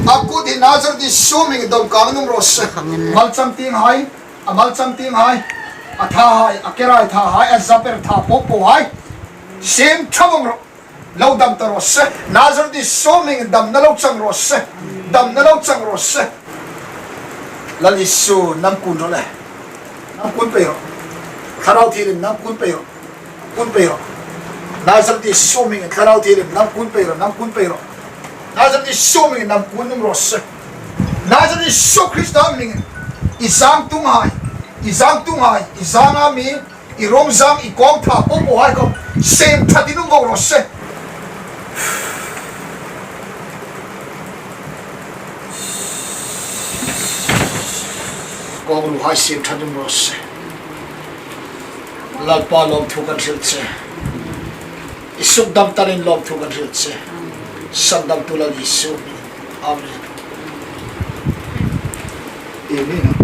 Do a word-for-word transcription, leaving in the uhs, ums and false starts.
A kut hi Nazareth Isu hmingin dawm kang nuom raw se. Malchang tienghai, a malchang tienghai, a thahai, a kerai thahai, a zaper tha po pohai, siem ṭha vawng rawh. Lo dam ta raw se. Nazareth Isu hmingin damna lo chang raw se. Damna lo chang raw se. Lal Isu, nam kun rawh le. Nam kun pei rawh. Thlarau Thienghlimin nam kun pei rawh. Kun pei rawh. Nazareth Isu hmingin Thlarau Thienghlimin nam kun pei rawh. Nam kun pei rawh. Nazareth Isu hmingin nam kun nuom raw se. Nazareth Isu Krista hmingin i zang tunghai, i zang tunghai, i zanga mi, i rawng zang, i kawng tha po pohai khawm siem ṭha ti nuom vawng raw se. Kawng ruhai siem ṭha nuom raw se. Lalpa, lawmthu kan hril che. I sukdam tanin lawmthu kan hril che. Sandamtu Lal Isu. Amen. Amen.